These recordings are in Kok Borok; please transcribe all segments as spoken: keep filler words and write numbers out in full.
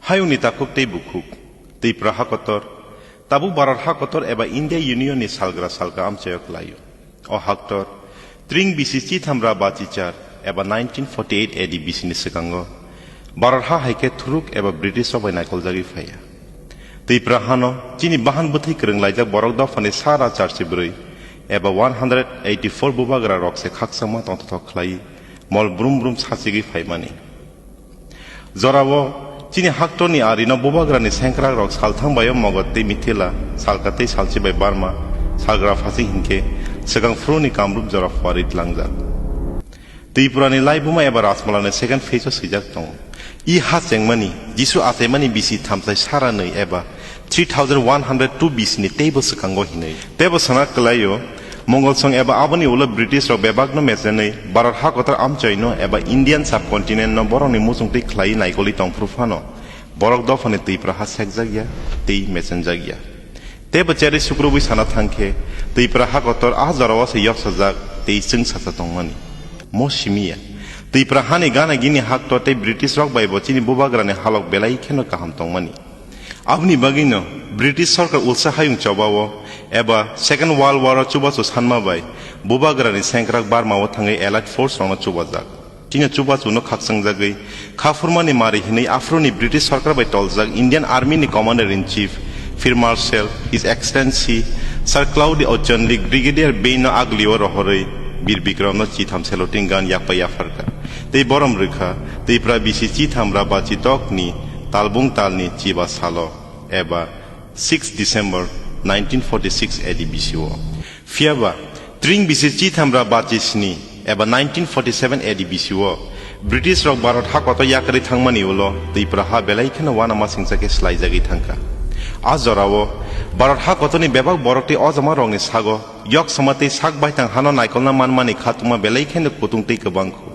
Hayungni takhuk tei bukhuk, Twipra hakotor, tabuk Bharat hakotor eba India Union ni salgra salka amchaio kwlaio. O haktor, tring bisi chitham ra bachichar eba nineteen forty-eight A D bisi ni swkango, Bharat ha hai khe thuruk eba British rok bai naikoljagwi phaiya. Twipra hano chini bahan bwthwi kwrwng laijak borok dophani sara charchi bwrwi eba one hundred eighty-four bubagra rok se khakchangma tongthok khlai mol brum brum sachigwi phaimani. Jorao chini haktorni arino bubagrani sengkrakrok salthang baio Mogot tei Mithila, salka tei salchi bai Barma, salgra phasing hinkhe swkang phuruni Kamrup jora phuarwi tlangjak. Twipurani laibuma eba Rajmalani second phase-o swijak tongo. I ha chengmani, Jisu achaimani bisi thamsai sara nwi eba three thousand one hundred two B C ni teibo swkango hinwi. Teibo sana kwlaio, Mongolsong eba aboni ulo British rok bebakno mechenwi Bharat hakotor amchoino eba Indian subcontinent no borokni muchungtwi khlaiwi naikolwi tongphuru phano borok dophani Twipra ha sekjakya tei mechenjakya. Teibo cherwi sukrubwi sana thangkhe Twipra hakotor a jorao se yoksajak tei chwngsacha tongmani. Mo simiya, Twipra hani gana gini haktor tei British rok baibo chini bubagrani halok belai kheno kaham tongmani. Aboni bagwino British sorkar ulsa hayung chobao eba Second World War o chubachu sanma bai bubagrani sengkrak Barma o thangwi Allied Force rokno chubajak. Chini chubachuno khakchangjagwi khaphurmani mari hinwi aphuruni British sorkar bai toljak Indian Army ni Commander in Chief, Field Marshal, His Excellency Sir Claude Auchinleck Brigadier Bain no aglio rohorwi Bir Bikram no chitham seloting gan yakpai yapharkha. Tei borom rwkha Twipra bisi chitham ra bachi tok ni talbung talni chiba salo eba six December nineteen forty-six A D bisi o. Phiyaba, tring bisi chitham ra bachi sni eba nineteen forty-seven A D bisi o British rok Bharat hakotor yakarwi thangmani ulo Twipra ha belai kheno uanama singcha khe swlaijagwi thangkha. A jorao Bharat hakotorni bebak borok tei ojama rokni sago yoksama tei sak baithang hano naikolna manmani khatungma belai kheno kutung tei kwbang khu.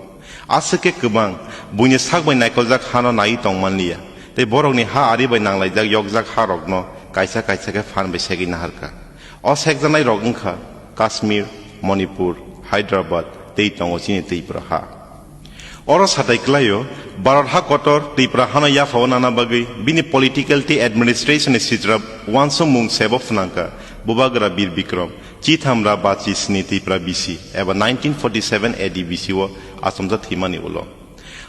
Aswk khe kwbang buini sak bai naikoljak hano naiwi tongmanliya, tei borokni ha ari bai nanglaijak yokjak ha rokno kaisa kaisa khe phan bai segwi naharkha. O sekjaknai rok wngkha Kashmir, Manipur, Hyderabad tei tongo chini Twipra ha. Oro satai kwlaio, Bharat ha kotor Twipra hano yaphao nana bagwi bini political tei administration ni sitra uansukmung sebo phnangkha Bubagra Bir Bikram, chitham ra bachi sni Twipra bisi eba nineteen forty-seven A D bisi o achomjak thwimani ulo.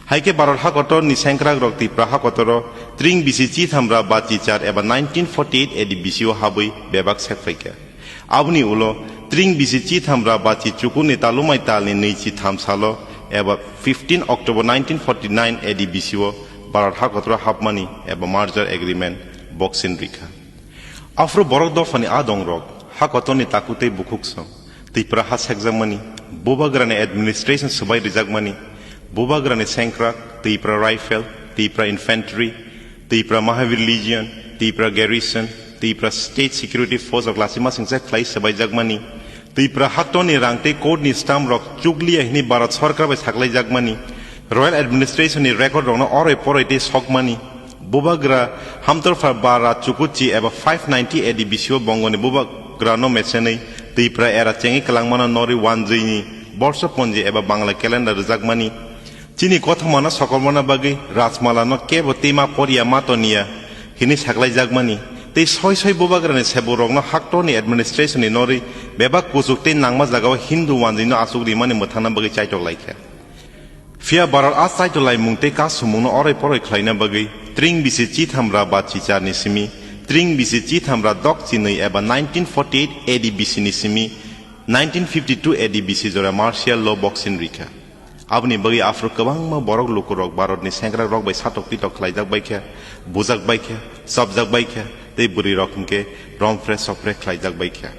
Hai khe Bharat ha kotor ni sengkrak rok Twipra ha kotoro tring bisi chitham ra bachi char eba nineteen forty-eight A D bisi o habwi bebak sek phaikha. Aboni ulo tring bisi chitham ra bachi chukurni talumai talni nwichi tham salo eba fifteen October nineteen forty-nine A D bisi o Bharat ha kotoro hapmani eba merger agreement boksin rikha. Aphuru borok dophani adong rok ha kotorni taku tei bukhuk song Twipra ha sekjakmani, Bubagrani administration swbai rijakmani, Bubagrani sengkrak, Twipra Rifle, Twipra Infantry, Twipra Mahavir Legion, Twipra Garrison, Twipra State Security Force rok lachima singcha khlai swbaijakmani, Twipra haktorni rang tei court ni stamp rok chukliya hwnwi Bharat Sarkar bai saklaijakmani, Royal Administration ni record rokno oroi poroi tei sokmani, Bubagra Hamtorpha bara chukuchi eba five ninety A D bisi o Bongoni Bubagrano mechenwi Twipra era chengwi kwlangmano norwi wanjwini borso ponji eba Bangla calendar rwjakmani, chini kothomano sokomorna bagwi Rajmalano kebo twima porya ma toniya hwnwi saklaijakmani, tei soi soi Bubagrani seburokno haktorni administration ni norwi bebak kuchuk tei nangma jagao Hindu wanjwino achuk rimani mwthangna bagwi chaitok laikha. Phiya Bharat a chaito laimung tei kasumungno oroi poroi khlaina bagwi tring bisi chitham ra bachi char ni simi, tring bisi chitham ra dok chinwi eba nineteen forty-eight A D bisi ni simi nineteen fifty-two A D bisi jora martial law boksin rikha. Aboni bagwi aphuru kwbangma borok lukurok Bharatni sengkrakrok bai satok pitok khlaijak baikha, bujak baikha, chopjak baikha tei bwrwirok hwnkhe romphre sopre khlaijak baikha.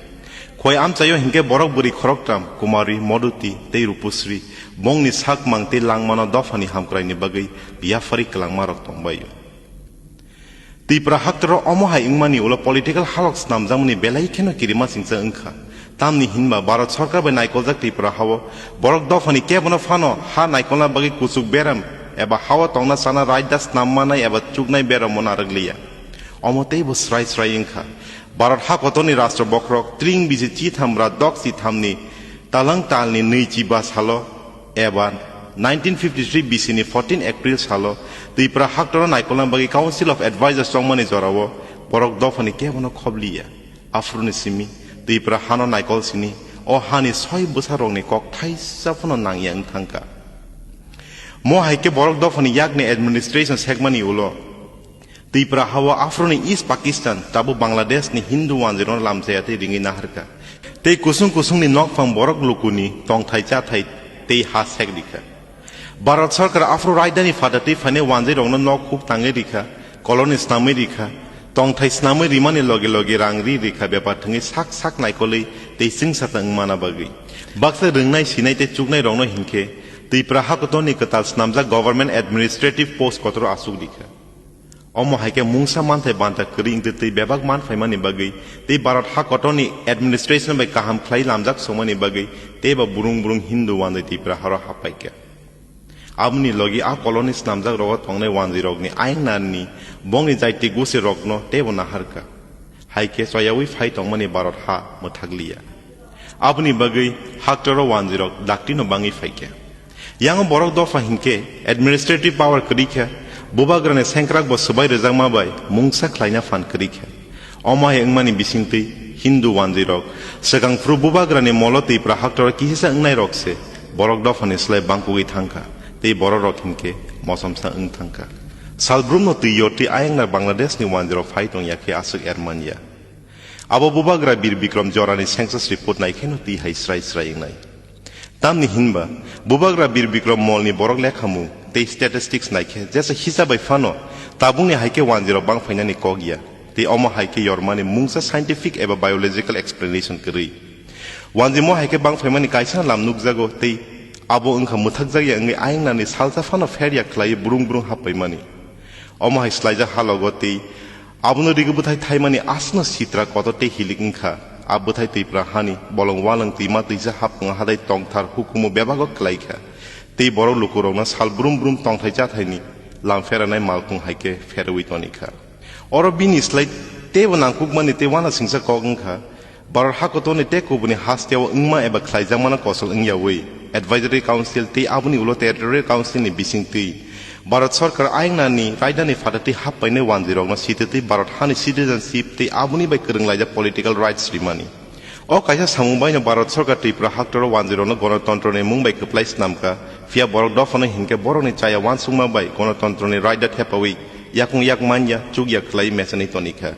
Khoi amchaio hinkhe borok bwrwi khoroktham, Kumari, Moduti tei Rupusri, bongni sakmang tei langmano dophani hamkraini bagwi yapharwi kwlangmarok tongbaio. Twipra haktoro omo hai wngmani ulo political halok snamjakmani belai kheno kirima singcha wngkha. Tamni hinba Bharat Sarkar bai naikoljak Twipra hao borok dophani kebono phano ha naikolna bagwi kuchuk beram eba hao tongna chana raida snam manai eba chuknai beramo narwkliya. Omo teibo srai srai wngkha. Bharat ha kotorni rashtra bokhorok tring bisi chitham ra dok chithamni talang talni nwichi ba salo eba Nineteen fifty-three B C ni fourteen April salo Tripura haktoro naikolna bagwi Council of Advisors chongmani jorao borok dophani kebono khobliya. Aphuruni simi Tripura hano naikol sini o hani soi bwsarokni kok thaisa phano nangya wng thangkha. Mo hai khe borok dophani yakni administration sekmani ulo Tripura hao aphuruni East Pakistan, tabuk Bangladesh ni Hindu wanjirokno lamchaya tei ringwi naharkha. Tei kusung kusungni nokphang borok lukuni tongthai chathai tei ha sek rikha. Bharat Sarkar aphuru rajdhani phatatwi phainai wanjwirokno nok huk tangwi rikha, colony snamwi rikha, tongthai snamwi rimani loge loge rang ri rikha bepar thwngwi sak sak naikolwi tei chwngsata wngmana bagwi. Baksa rwngnai sinai tei chuknairokno hinkhe Tripura hakotorni kwtal snamjak government administrative post kotoro achuk rikha. Omo hai khe mungsa manthai banta kwrwi wngtwi twi bebak man phaimani bagwi tei Bharat hakotorni administration bai kaham khlai lamjak songmani bagwi teibo burung burung Hindu wanjwi Tripura haro haphaikha. Aboni logi a colony snamjak rogo tongnai wanjwirokni ayang narni bongni jaiti gusi rokno teibo naharkha. Hai khe choyawi phai tongmani Bharat ha mwthakliya. Aboni bagwi haktoro wanjwirok daktino bangwi phaikha. Yango borok dopha hinkhe administrative power kwrwi kha, bubagrani sengkrak bo swbai rwjakma bai mungsa khlaina phan kwrwi kha. Omo hai wngmani bisingtwi Hindu wanjwirok swkang phuru bubagrani molo Tripura haktoro kisisa wngnairok se borok dophani slai bangkugwi thangkha tei bororok hinkhe mosomsa wng thangkha. Salbrumno twi yortwi ayang nar Bangladeshni wanjwirok phai tongya khe aswk ermanya. Abo bubagra Bir Bikram jorani census report naikheno twi hai srai srai wngnai. Tamni hinba, bubagra Bir Bikram molni borok lekhamung tei statistics naikhe jesa hisa bai phano tabukni hai khe wanjwirok bang phainani kok ya, tei omo hai khe yormani mungsa scientific eba biological explanation kwrwi. Wanjwi mo hai khe bang phaimani kaisa lam nukjago tei abo wngkha mwthakjakya wngwi ayang nani salsa phano pher ya khlaiwi brung brung hap paimani. Omo hai swlaijak halogo tei abono rigi bwthai thaimani aswkno sitra kotor tei hilik wngkha. A bwthai Tripura hani bolong walwng twima twisa hapung hadai tongthar hukumu bebago kwlaikha. Tei borok lukurokno sal brum brum tongthai chathaini lam pheranai malkhung hai khe pherwi tonikha. Oro bini slai teibo nangkukmani tei uanasingcha kok wngkha. Bharat hakotorni tei kubuni hasteo wngma eba khlaijakmano kosol wngyawi, Advisory Council tei aboni ulo Territorial Council ni bisingtwi Bharat Sarkar ayang nani raidani phatatwi hap painai wanjwirokno sitwtwi Bharat hani citizenship tei aboni bai kwrwnglaijak political rights rimani. O kaisa samung baino Bharat Sarkar Tripura haktoro wanjwirokno gonotontroni mung bai kwplai snamkha, phiya borok dophano hinkhe borokni chaya uansukma bai gonotontroni raida thepawi yakung yak manya chukya khlai mechenwi tonikha.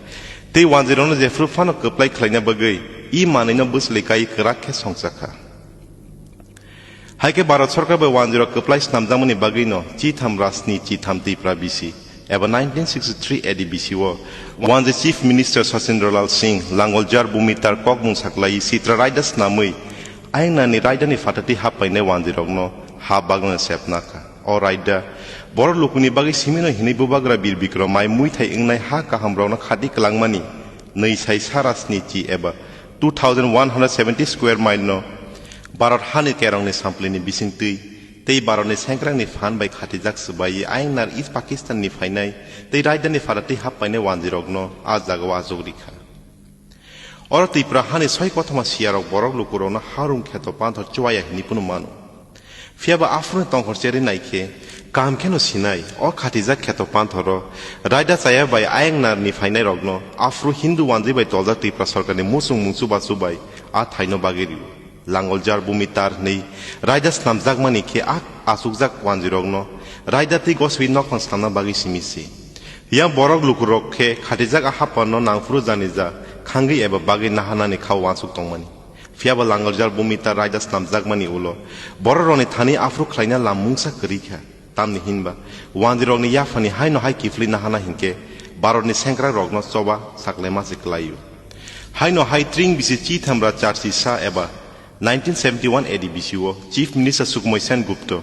Tei wanjwirokno jephru phano kwplai khlaina bagwi i manwino bwchwlwi kai kwrak khe songchakha. Hai khe Bharat Sarkar bai wanjwirok kwplai snamjakmani bagwino chitham rasni chitham Tripura bisi eba nineteen sixty-three A D bisi o wanjwi Chief Minister Sachindralal Singh Langoljar Bhumitar kokmung saklaiwi sitra raida snamwi ayang nani raidani phatatwi hap painai wanjwirokno ha bagno sepnakha. O raida borok lukuni bagwi simino hinwi bubagra Bir Bikram mai muithai wngnai ha kahamrokno khati kwlangmani nwi sai sara sni chi eba two thousand one hundred seventy square mile no Bharat hani kerongni samplini bisingtwi tei Bharatni sengkrakni phan bai khatijak swbaiwi ayang nar East Pakistanni phainai tei raidani phatatwi hap painai wanjwirokno a jagao achuk rikha. Oro Tripura hani soi kothoma siyarok borok lukurokno harung kheto panthor chuaya hinwi phano mano. Phiyaba aphuruni tongkhor cherwi naikhe kaham kheno sinai, o khatijak kheto panthoro raida chaya bai ayang narni phainairokno aphuru Hindu wanjwi bai toljak Tripura Sarkarni muchung mung chubachu bai a thaino bagwi rio. Langoljar Bhumitar hwnwi raida snamjakmani khe a achukjak wanjwirokno raida tei goswi nokphang snamna bagwi simi se. Yang borok lukurok khe khatijak a haphano nangphuru janija khangwi eba bagwi naharnani kha uansuk tongmani. Phiyaba Langoljar Bhumitar raida snamjakmani ulo bororokni thani aphuru khlaina lam mungsa kwrwi kha. Tamni hinba wanjwirokni yaphani haino hai kiphilwi naharna hinkhe Bharatni sengkrakrokno choba saklaima se kwlaio. Haino hai tring bisi chithamra charsi sa eba nineteen seventy-one A D bisi o Chief Minister Sukhmoy Sen Gupta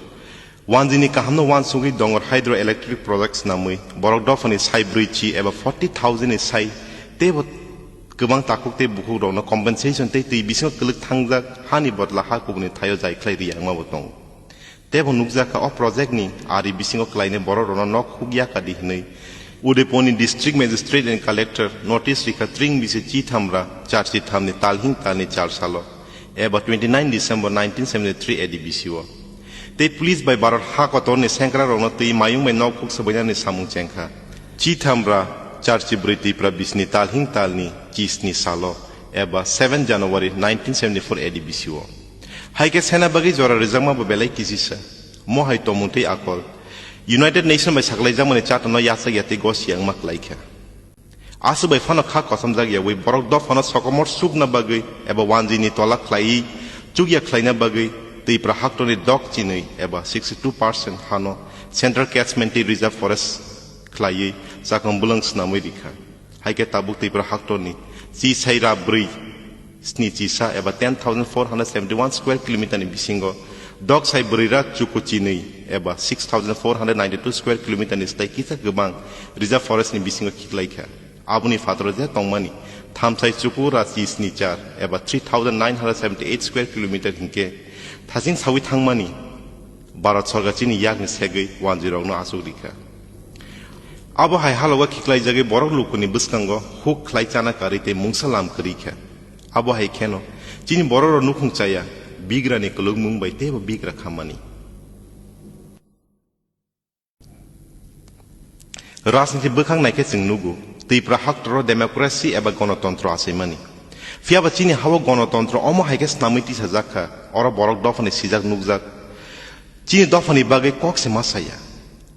wanjwini kahamno uansugwi Dongor Hydro Electric Project snamwi borok dophani sai brwi chi eba forty thousand ni sai teibo kwbang takhuk tei bukhukrokno compensation tei twi bisingo kwlwk thangjak hani bodla ha kubuni thaio jai khlai riyangmabo tongo. Teibo nukjakha o project ni ari bisingo kwlainai borok rokno nok huk yakadi hinwi Udaipurni District Magistrate and Collector notice rikha tring bisi chithamra charsi thamni talhing talni char salo eba twenty-nine December nineteen seventy-three A D bisi o. Tei police bai Bharat ha kotorni sengkrakrokno twi mayung bai nok kuk swbainani samung chengkha. Chitham ra charchi bwrwi Tipra bisini talhing talni chisni salo eba seven January nineteen seventy-four A D bisio. Hai khe sena bagwi jora rijakma bo belai kisisa. Mohai tomung tei akol. United Nation bai saklaijakmani chatano yachak ya tei gosi ya wngma klaikha. Aswk bai phano kha kochomjak yaui borok dophano sokomor sukna bagwi eba wanjwini tola khlaiwi chukya khlaina bagwi Tipra haktorni dok chinwi eba sixty two percent hano Central Catchment tei Reserve Forest khlaiwi chakang bwlwng swnamwi rikha. Hai khe tabuk Tipra haktorni chisai ra bwrwi sni chisa eba ten thousand four hundred seventy one square kilometer ni bisingo dok sai bwrwi ra chuku chinwi eba six thousand four hundred ninety two square kilometer ni swtai kisa kwbang Reserve Forest ni bisingo khiklaikha. Aboni phataro je tongmani thamsai chuku ra chi sni char eba three thousand nine hundred seventy eight square kilometer hinkhe thaching sawi thangmani Bharat Sarkar chini yakni segwi wanjwirokno achuk rikha. Abo hai halogo khiklaijagwi borok lukuni bwskango huk khlai chana karwi tei mungsa lam kwrwi kha. Abo hai kheno chini bororok nukhung chaya bigrani kwlwkmung bai teibo bigra khammani. Rajniti bwkhak naikhe chwng nugo, Tipra haktoro democracy eba gonotontro achaimani. Phiyaba chini hao gonotontro omo hai khe snamwi tisajak kha, oro borok dophani sijak nukjak. Chini dophani bagwi kok se ma saya.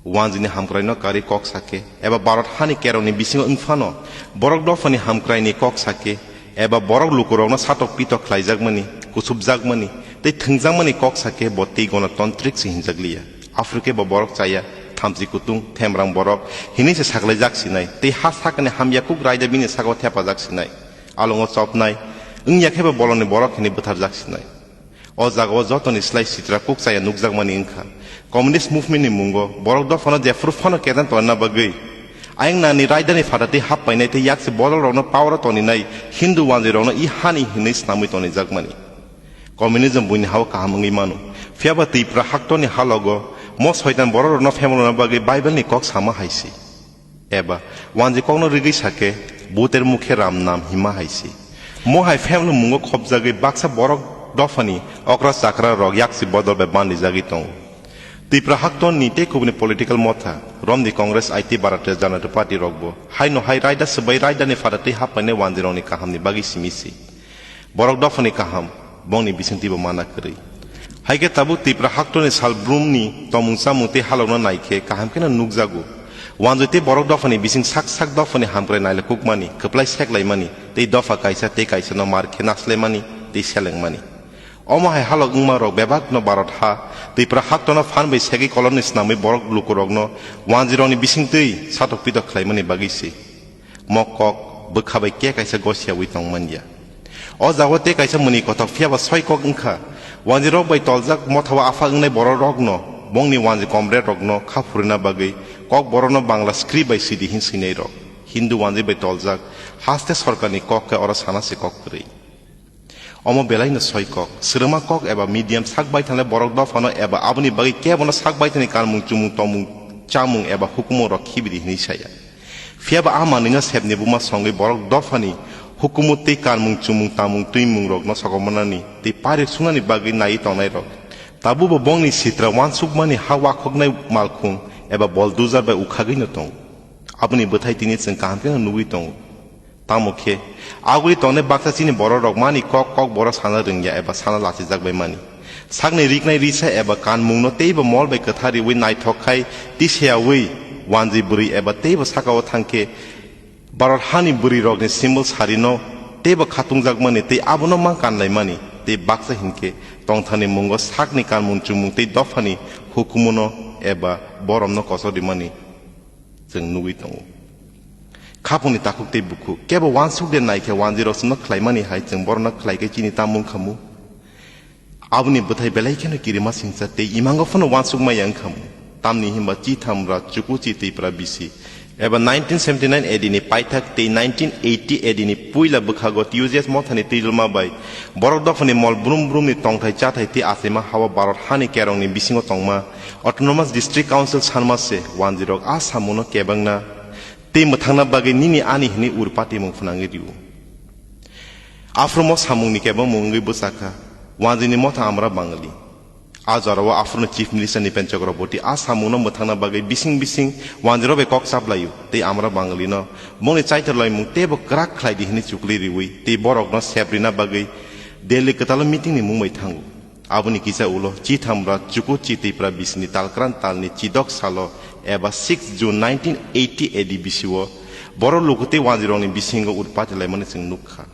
Wanjwini hamkraino karwi kok sakhe, eba Bharat hani kerongni bisingo wngphano borok dophani hamkraini kok sakhe, eba borok lukurokno satok pitok khlaijakmani, kusupjakmani tei thwngjakmani kok sakhe bo tei gonotontrik se hinjakliya. Aphuru khe bo borok chaya, thamchi kutung, themrang borok hinwi se saklaijak sinai, tei ha sakani hamya kuk raida bini sakao thepajak sinai. Alongo chopnai, wngya khe bo bolongni borok hinwi bwtharjak sinai. O jagao jotoni slai sitra kuk chaya nukjakmani wngkha. Communist movement ni mungo borok dophano jephuru phano kedan tonna bagwi ayang nani raidani phatatwi hap painai tei yaksi bodolrokno power o toninai Hindu wanjwirokno i hani hinwi snamwi tonijakmani. Communism buini hao kaham wngwi mano. Phiyaba Tipra haktorni halogo mo soitan bororokno phemlona bagwi Bible ni kok sama hai se. Eba wanjwi kokno rigwi sakhe, "Buter mukhe Ram nam" hima hai se. Mo hai phemlo mungo khopjagwi baksa borok dophani okra chakra rok yaksi bodol bai bandijagwi tongo. Tipra haktorni tei kubuni political motha, Romni Congress I T Bharatiya Janata Party rokbo haino hai raida swbai raidani phatatwi hap painai wanjwirokni kahamni bagwi simi se. Borok dophani kaham, bongni bisingtwibo mana kwrwi. Hai khe tabuk Tipra haktorni sal brumni tomung chamung tei halokno nai khe kaham kheno nukjago. Wanjwi tei borok dophani bising sak sak dophani hamkrai nailekukmani, kwplai seklaimani tei dopha kaisa tei kaisano mar khe naslaimani tei selengmani. Omo hai halok wngma rok bebakno Bharat ha, Tipra haktorno phan bai segwi kolomni snamwi borok lukurokno wanjwirokni bisingtwi satok pitok khlaimani bagwi se. Mo kok bwkha bai khe kaisa gosiyaui tong man ya. O jagao tei kaisa mwnwi kothok, phiyaba soi kok wngkha. Wanjwi rok bai toljak mothao apha wngnai borok rokno, bongni wanjwi comrade rokno kha phurina bagwi kok borokno Bangla script bai sidi hin swinai rok. Hindu wanjwi bai toljak haste sorkarni kok khe oro sana se kok kwrwi. Omo belaino soi kok, swrwngma kok eba medium sak bai thanle borok dophano eba aboni bagwi kebono sak bai thani kanmung chumung tongmung chamung eba hukumu rok khibidi hinwi saya. Phiyaba a manwino sepni buma songwi borok dophani hukumu tei kanmung chumung tamung twimung rokno sokomornani tei parik sungnani bagwi naiwi tongnai rok. Tabubo bongni sitra wansukmani ha wakhoknai malkhung eba boldujar bai ukhagwino tongo. Aboni bwthai tini chwng kaham kheno nugwi tongo. Tamo khe, agwi tongnai baksa chini borok rok mani kok kok borok sana rwngya eba sana lachijak bai mani. Sakni riknai risa eba kanmungno teibo mol bai kwthar riwi naithok khai tiseyaui wanjwi bwrwi eba teibo sakao thangkhe Bharat hani bwrwi rokni symbol sarino teibo khatungjak mani tei abono ma kanlai mani tei baksa hinkhe tongthani mungo sakni kanmung chumung tei dophani hukumuno eba boromno kosok rimani. Chwng nugwi tongo. Khapungni takhuk tei bukhuk kebo wansuk de naikhe wanjwirok chwngno khlaimani hai chwng borokno khlaikhe chini tamung khamu. Aboni bwthai belai kheno kirima singcha tei imango phano wansukmaya wngkhamu. Tamni himba Chitham ra Chukuchi Tipra bisi eba nineteen seventy nine A D ni paithak tei nineteen eighty A D ni puila bwkhago T U J S mothani twijlma bai borok dophani mol brum brumni tongthai chathai tei achaima hao Bharat hani kerongni bisingo tongma Autonomous District Council sanma se wanjwirok a samungno kebengna tei mwthangna bagwi nini ani hwnwi ur patimung phnangwi rw-o. Aphrumo samungni kebengmung wngwi bwchakha wanjwini motha Amra Bangali. A jorao aphuru Chief Minister Nipen Chakraborty a samungno mwthangna bagwi bising bising wanjwirok bai kok chaplaio tei Amra Bangali no bongni chaitor laimung teibo kwrak khlai di hwnwi chukli riwi tei borokno sep rina bagwi Delhi kwtalo meeting ni mung bai thango. Aboni kisa ulo Chithamra Chuku Chitipra bisini talkran talni chidok salo eba six June nineteen eighty A D bisio borok luku tei wanjwirokni bisingo utpati laimani chwng nukha.